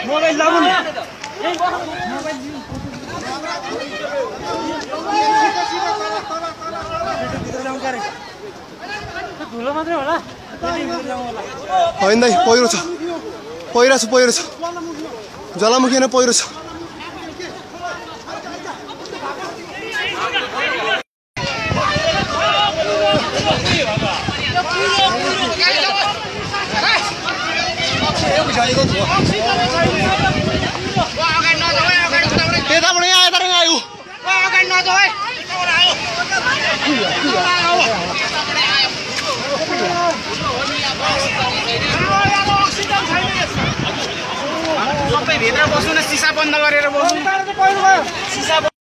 mobile लाउनु नि होइन दाइ पहिरो छ पहिरो छ ज्वालामुखी नै पहिरो छ यताबाट यहाँ यता आयो सबै भित्र बस्नु न सिसा बन्द गरेर बस्नु